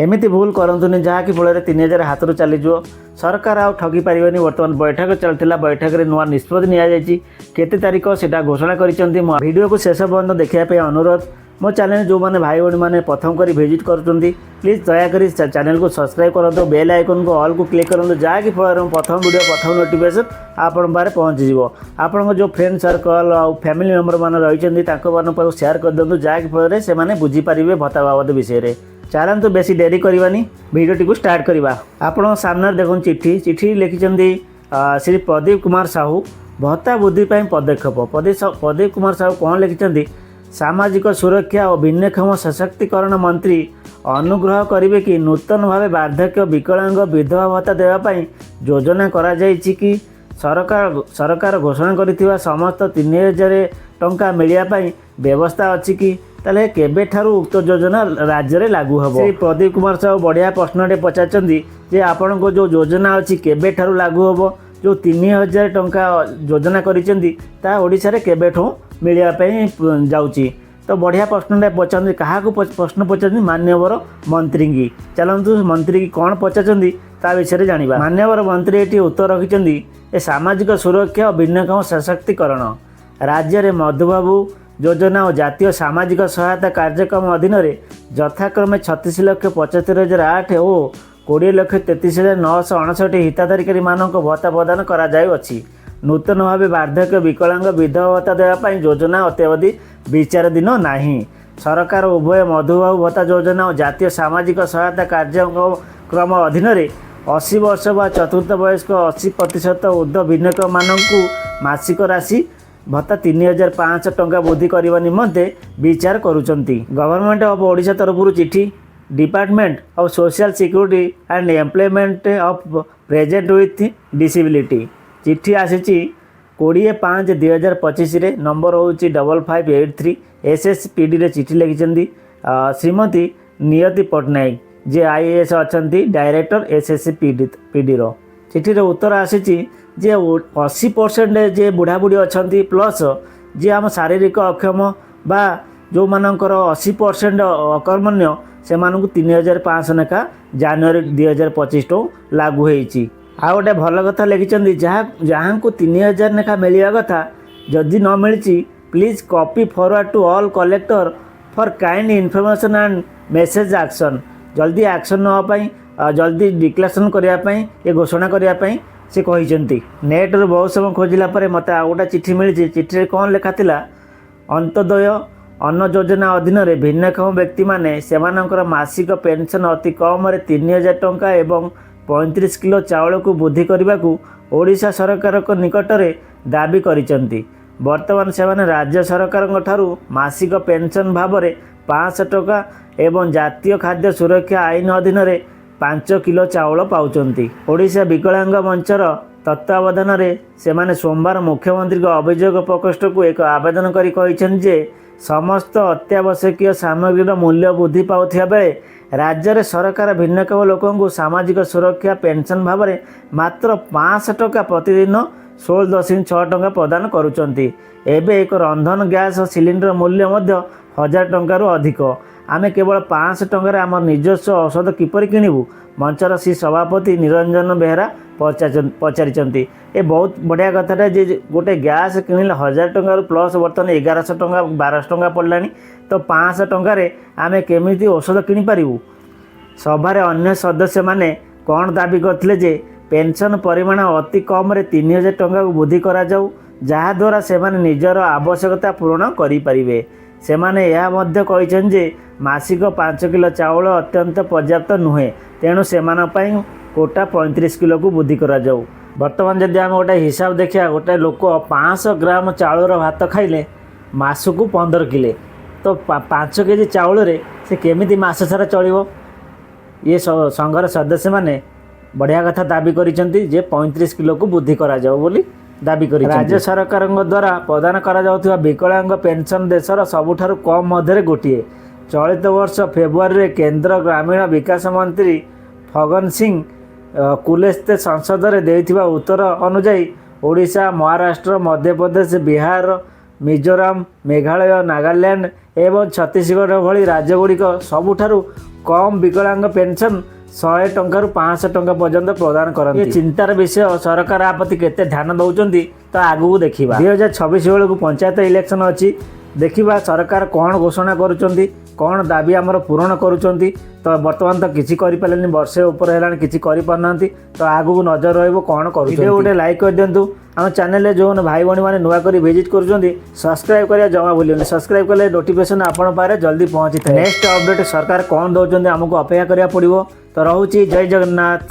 ଏମିତି ଭୁଲ କରନ୍ତୁନି, ଯାହାକି ଫଳରେ 3000 ହାତରୁ ଚାଲିଯିବ। ସରକାର ଆଉ ଠକି ପାରିବେନି। ବର୍ତ୍ତମାନ ବୈଠକ ଚାଲିଥିଲା, ବୈଠକରେ ନୂଆ ନିଷ୍ପତ୍ତି ନିଆଯାଇଛି। କେତେ ତାରିଖ ସେଇଟା ଘୋଷଣା କରିଛନ୍ତି। ମୋ ଭିଡ଼ିଓକୁ ଶେଷ ପର୍ଯ୍ୟନ୍ତ ଦେଖିବା ପାଇଁ ଅନୁରୋଧ। ମୋ ଚ୍ୟାନେଲ୍ ଯେଉଁମାନେ ଭାଇ ଭଉଣୀମାନେ ପ୍ରଥମ କରି ଭିଜିଟ୍ କରୁଛନ୍ତି, ପ୍ଲିଜ୍ ଦୟାକରି ଚ୍ୟାନେଲକୁ ସବସ୍କ୍ରାଇବ୍ କରନ୍ତୁ, ବେଲ୍ ଆଇକନ୍କୁ ଅଲ୍କୁ କ୍ଲିକ୍ କରନ୍ତୁ, ଯାହାକି ଫଳରେ ମୁଁ ପ୍ରଥମ ଭିଡ଼ିଓ, ପ୍ରଥମ ନୋଟିଫିକେସନ୍ ଆପଣଙ୍କ ପାଖରେ ପହଞ୍ଚିଯିବ। ଆପଣଙ୍କ ଯେଉଁ ଫ୍ରେଣ୍ଡ ସର୍କଲ୍ ଆଉ ଫ୍ୟାମିଲି ମେମ୍ବରମାନେ ରହିଛନ୍ତି, ତାଙ୍କମାନଙ୍କ ପାଖକୁ ସେୟାର କରିଦିଅନ୍ତୁ, ଯାହାକି ଫଳରେ ସେମାନେ ବୁଝିପାରିବେ ଭତ୍ତା ବାବଦ ବିଷୟରେ। ଚାଲନ୍ତୁ, ବେଶୀ ଡେରି କରିବାନି, ଭିଡ଼ିଓଟିକୁ ଷ୍ଟାର୍ଟ କରିବା। ଆପଣଙ୍କ ସାମ୍ନାରେ ଦେଖନ୍ତୁ ଚିଠି। ଚିଠି ଲେଖିଛନ୍ତି ଶ୍ରୀ ପ୍ରଦୀପ କୁମାର ସାହୁ, ଭତ୍ତା ବୃଦ୍ଧି ପାଇଁ ପଦକ୍ଷେପ। ପ୍ରଦୀପ କୁମାର ସାହୁ କ'ଣ ଲେଖିଛନ୍ତି? ସାମାଜିକ ସୁରକ୍ଷା ଓ ଭିନ୍ନକ୍ଷମ ସଶକ୍ତିକରଣ ମନ୍ତ୍ରୀ ଅନୁଗ୍ରହ କରିବେ କି, ନୂତନ ଭାବେ ବାର୍ଦ୍ଧକ୍ୟ, ବିକଳାଙ୍ଗ, ବିଧବା ଭତ୍ତା ଦେବା ପାଇଁ ଯୋଜନା କରାଯାଇଛି କି? ସରକାର ଘୋଷଣା କରିଥିବା ସମସ୍ତ 3000 ଟଙ୍କା ମିଳିବା ପାଇଁ ବ୍ୟବସ୍ଥା ଅଛି କି? ତାହେଲେ କେବେଠାରୁ ଉକ୍ତ ଯୋଜନା ରାଜ୍ୟରେ ଲାଗୁ ହେବ? ଶ୍ରୀ ପ୍ରଦୀପ କୁମାର ସାହୁ ବଢ଼ିଆ ପ୍ରଶ୍ନଟେ ପଚାରିଛନ୍ତି ଯେ ଆପଣଙ୍କ ଯେଉଁ ଯୋଜନା ଅଛି, କେବେଠାରୁ ଲାଗୁ ହେବ? ଯେଉଁ 3000 ଟଙ୍କା ଯୋଜନା କରିଛନ୍ତି, ତାହା ଓଡ଼ିଶାରେ କେବେଠୁ ମିଳିବା ପାଇଁ ଯାଉଛି? ତ ବଢ଼ିଆ ପ୍ରଶ୍ନଟା ପଚାରନ୍ତି। କାହାକୁ ପ୍ରଶ୍ନ ପଚାରନ୍ତି? ମାନ୍ୟବର ମନ୍ତ୍ରୀଙ୍କି। ଚାଲନ୍ତୁ, ମନ୍ତ୍ରୀ କ'ଣ ପଚାରୁଛନ୍ତି ତା ବିଷୟରେ ଜାଣିବା। ମାନ୍ୟବର ମନ୍ତ୍ରୀ ଏଠି ଉତ୍ତର ରଖିଛନ୍ତି ଏ ସାମାଜିକ ସୁରକ୍ଷା ଓ ଭିନ୍ନକ୍ଷମ ସଶକ୍ତିକରଣ। ରାଜ୍ୟରେ ମଧୁବାବୁ ଯୋଜନା ଓ ଜାତୀୟ ସାମାଜିକ ସହାୟତା କାର୍ଯ୍ୟକ୍ରମ ଅଧୀନରେ ଯଥାକ୍ରମେ 36,75,008 ଓ 20,33,959 ହିତାଧିକାରୀମାନଙ୍କ ଭତ୍ତା ପ୍ରଦାନ କରାଯାଉଅଛି। ନୂତନ ଭାବେ ବାର୍ଦ୍ଧକ୍ୟ, ବିକଳାଙ୍ଗ, ବିଧବା ଭତ୍ତା ଦେବା ପାଇଁ ଯୋଜନା ଅତ୍ୟାବଧି ବିଚାରାଧୀନ ନାହିଁ। ସରକାର ଉଭୟ ମଧୁବାବୁ ଭତ୍ତା ଯୋଜନା ଓ ଜାତୀୟ ସାମାଜିକ ସହାୟତା କାର୍ଯ୍ୟକ୍ରମ ଅଧୀନରେ 80 ବର୍ଷ ବା ଚତୁର୍ଥ ବୟସ୍କ 80% ଉର୍ଦ୍ଧ୍ୱ ଭିନ୍ନକ୍ଷମମାନଙ୍କୁ ମାସିକ ରାଶି ଭତ୍ତା 3500 ଟଙ୍କା ବୃଦ୍ଧି କରିବା ନିମନ୍ତେ ବିଚାର କରୁଛନ୍ତି। ଗଭର୍ଣ୍ଣମେଣ୍ଟ ଅଫ୍ ଓଡ଼ିଶା ତରଫରୁ ଚିଠି, Department of Social Security and Employment of Persons with Disability। ଚିଠି ଆସିଛି 20/5/2025ରେ। ନମ୍ବର ହେଉଛି 5583। ଏସ୍ଏସ୍ପିଡ଼ିରେ ଚିଠି ଲେଖିଛନ୍ତି ଶ୍ରୀମତୀ ନିୟତି ପଟ୍ଟନାୟକ, ଯିଏ ଆଇଏଏସ୍ ଅଛନ୍ତି, ଡାଇରେକ୍ଟର ଏସ୍ଏସ୍ପିଡ଼ିର। ଚିଠିର ଉତ୍ତର ଆସିଛି ଯେ 80% ଯେ ବୁଢ଼ାବୁଢ଼ୀ ଅଛନ୍ତି, ପ୍ଲସ୍ ଯିଏ ଆମ ଶାରୀରିକ ଅକ୍ଷମ ବା ଯେଉଁମାନଙ୍କର 80% ଅକର୍ମଣ୍ୟ, ସେମାନଙ୍କୁ 3500 ଲେଖା ଜାନୁଆରୀ 2025 ଠୁ ଲାଗୁ ହେଇଛି। ଆଉ ଗୋଟେ ଭଲ କଥା ଲେଖିଛନ୍ତି, ଯାହାଙ୍କୁ 3000 ଲେଖା ମିଳିବା କଥା, ଯଦି ନ ମିଳିଛି, please copy forward to all collector for kind information and immediate action। ଜଲ୍ଦି ଆକ୍ସନ୍ ନେବା ପାଇଁ, ଜଲ୍ଦି ଡିକ୍ଲାରେସନ୍ କରିବା ପାଇଁ, ଏ ଘୋଷଣା କରିବା ପାଇଁ ସେ କହିଛନ୍ତି। ନେଟ୍ରୁ ବହୁତ ସମୟ ଖୋଜିଲା ପରେ ମୋତେ ଆଉ ଗୋଟେ ଚିଠି ମିଳିଛି। ଚିଠିରେ କ'ଣ ଲେଖା ଥିଲା? ଅନ୍ତ୍ୟୋଦୟ ଅନ୍ନ ଯୋଜନା ଅଧୀନରେ ଭିନ୍ନକ୍ଷମ ବ୍ୟକ୍ତିମାନେ ସେମାନଙ୍କର ମାସିକ ପେନ୍ସନ୍ ଅତି କମରେ 3000 ଟଙ୍କା ଏବଂ 35 କିଲୋ ଚାଉଳକୁ ବୃଦ୍ଧି କରିବାକୁ ଓଡ଼ିଶା ସରକାରଙ୍କ ନିକଟରେ ଦାବି କରିଛନ୍ତି। ବର୍ତ୍ତମାନ ସେମାନେ ରାଜ୍ୟ ସରକାରଙ୍କ ଠାରୁ ମାସିକ ପେନ୍ସନ୍ ଭାବରେ 500 ଟଙ୍କା ଏବଂ ଜାତୀୟ ଖାଦ୍ୟ ସୁରକ୍ଷା ଆଇନ ଅଧୀନରେ 5 କିଲୋ ଚାଉଳ ପାଉଛନ୍ତି। ଓଡ଼ିଶା ବିକଳାଙ୍ଗ ମଞ୍ଚର ତତ୍ତ୍ୱାବଧାନରେ ସେମାନେ ସୋମବାର ମୁଖ୍ୟମନ୍ତ୍ରୀଙ୍କ ଅଭିଯୋଗ ପ୍ରକୋଷ୍ଠକୁ ଏକ ଆବେଦନ କରି କହିଛନ୍ତି ଯେ ସମସ୍ତ ଅତ୍ୟାବଶ୍ୟକୀୟ ସାମଗ୍ରୀର ମୂଲ୍ୟ ବୃଦ୍ଧି ପାଉଥିବା ବେଳେ ରାଜ୍ୟରେ ସରକାର ଭିନ୍ନକ୍ଷମ ଲୋକଙ୍କୁ ସାମାଜିକ ସୁରକ୍ଷା ପେନ୍ସନ୍ ଭାବରେ ମାତ୍ର 500 ଟଙ୍କା, ପ୍ରତିଦିନ 16.6 ଟଙ୍କା ପ୍ରଦାନ କରୁଛନ୍ତି। ଏବେ ଏକ ରନ୍ଧନ ଗ୍ୟାସ୍ ସିଲିଣ୍ଡର ମୂଲ୍ୟ ମଧ୍ୟ 1000 ଟଙ୍କାରୁ ଅଧିକ। ଆମେ କେବଳ 500 ଟଙ୍କାରେ ଆମର ନିଜସ୍ୱ ଔଷଧ କିପରି କିଣିବୁ? ମଞ୍ଚର ଶ୍ରୀ ସଭାପତି ନିରଞ୍ଜନ ବେହେରା ପଚାରିଛନ୍ତି। ଏ ବହୁତ ବଢ଼ିଆ କଥାଟା ଯେ ଗୋଟେ ଗ୍ୟାସ୍ କିଣିଲେ 1000 ଟଙ୍କାରୁ ପ୍ଲସ୍, ବର୍ତ୍ତମାନ 1100 ଟଙ୍କା, 1200 ଟଙ୍କା ପଡ଼ିଲାଣି। ତ 500 ଟଙ୍କାରେ ଆମେ କେମିତି ଔଷଧ କିଣିପାରିବୁ? ସଭାରେ ଅନ୍ୟ ସଦସ୍ୟମାନେ କ'ଣ ଦାବି କରିଥିଲେ ଯେ ପେନ୍ସନ୍ ପରିମାଣ ଅତି କମରେ 3000 ଟଙ୍କାକୁ ବୃଦ୍ଧି କରାଯାଉ, ଯାହାଦ୍ୱାରା ସେମାନେ ନିଜର ଆବଶ୍ୟକତା ପୂରଣ କରିପାରିବେ। ସେମାନେ ଏହା ମଧ୍ୟ କହିଛନ୍ତି ଯେ ମାସିକ 5 କିଲୋ ଚାଉଳ ଅତ୍ୟନ୍ତ ପର୍ଯ୍ୟାପ୍ତ ନୁହେଁ, ତେଣୁ ସେମାନଙ୍କ ପାଇଁ କୋଟା 35 କିଲୋକୁ ବୃଦ୍ଧି କରାଯାଉ। ବର୍ତ୍ତମାନ ଯଦି ଆମେ ଗୋଟେ ହିସାବ ଦେଖିବା, ଗୋଟେ ଲୋକ 500 ଗ୍ରାମ ଚାଉଳର ଭାତ ଖାଇଲେ ମାସକୁ 15 କିଲୋ, ତ 5 କେଜି ଚାଉଳରେ ସେ କେମିତି ମାସ ସାରା ଚଳିବ? ଇଏ ସଂଘର ସଦସ୍ୟମାନେ ବଢ଼ିଆ କଥା ଦାବି କରିଛନ୍ତି ଯେ 35 କିଲୋକୁ ବୃଦ୍ଧି କରାଯାଉ ବୋଲି ଦାବି କରି। ରାଜ୍ୟ ସରକାରଙ୍କ ଦ୍ୱାରା ପ୍ରଦାନ କରାଯାଉଥିବା ବିକଳାଙ୍ଗ ପେନ୍ସନ୍ ଦେଶର ସବୁଠାରୁ କମ୍ ମଧ୍ୟରେ ଗୋଟିଏ। ଚଳିତ ବର୍ଷ ଫେବୃଆରୀରେ କେନ୍ଦ୍ର ଗ୍ରାମୀଣ ବିକାଶ ମନ୍ତ୍ରୀ ଫଗନ ସିଂ କୁଲସ୍ତେ ସଂସଦରେ ଦେଇଥିବା ଉତ୍ତର ଅନୁଯାୟୀ ଓଡ଼ିଶା, ମହାରାଷ୍ଟ୍ର, ମଧ୍ୟପ୍ରଦେଶ, ବିହାର, ମିଜୋରାମ, ମେଘାଳୟ, ନାଗାଲ୍ୟାଣ୍ଡ ଏବଂ ଛତିଶଗଡ଼ ଭଳି ରାଜ୍ୟଗୁଡ଼ିକ ସବୁଠାରୁ କମ୍ ବିକଳାଙ୍ଗ ପେନସନ୍ 100 ଟଙ୍କାରୁ 500 ଟଙ୍କା ପର୍ଯ୍ୟନ୍ତ ପ୍ରଦାନ କରନ୍ତି। ଏ ଚିନ୍ତାର ବିଷୟ। ସରକାର ଆ ପ୍ରତି କେତେ ଧ୍ୟାନ ଦେଉଛନ୍ତି, ତ ଆଗକୁ ଦେଖିବା। 2026 ବେଳକୁ ପଞ୍ଚାୟତ ଇଲେକ୍ସନ୍ ଅଛି। ଦେଖିବା ସରକାର କ'ଣ ଘୋଷଣା କରୁଛନ୍ତି, କ'ଣ ଦାବି ଆମର ପୂରଣ କରୁଛନ୍ତି। ତ ବର୍ତ୍ତମାନ ତ କିଛି କରିପାରିଲେନି, ବର୍ଷେ ଉପରେ ହେଲାଣି, କିଛି କରିପାରୁନାହାନ୍ତି। ତ ଆଗକୁ ନଜର ରହିବ କ'ଣ କରୁଛନ୍ତି। ଭିଡ଼ିଓ ଗୋଟେ ଲାଇକ୍ କରିଦିଅନ୍ତୁ। ଆମ ଚ୍ୟାନେଲରେ ଯେଉଁମାନେ ଭାଇ ଭଉଣୀମାନେ ନୂଆ କରି ଭିଜିଟ୍ କରୁଛନ୍ତି, ସବସ୍କ୍ରାଇବ୍ କରିବା ଜମା ଭୁଲିବେନି। ସବସ୍କ୍ରାଇବ୍ କଲେ ନୋଟିଫିକେସନ୍ ଆପଣଙ୍କ ପାଖରେ ଜଲ୍ଦି ପହଞ୍ଚିଥାଏ। ନେକ୍ସଟ ଅପଡେଟ୍ ସରକାର କ'ଣ ଦେଉଛନ୍ତି, ଆମକୁ ଅପେକ୍ଷା କରିବାକୁ ପଡ଼ିବ। ତ ରହୁଛି, ଜୟ ଜଗନ୍ନାଥ।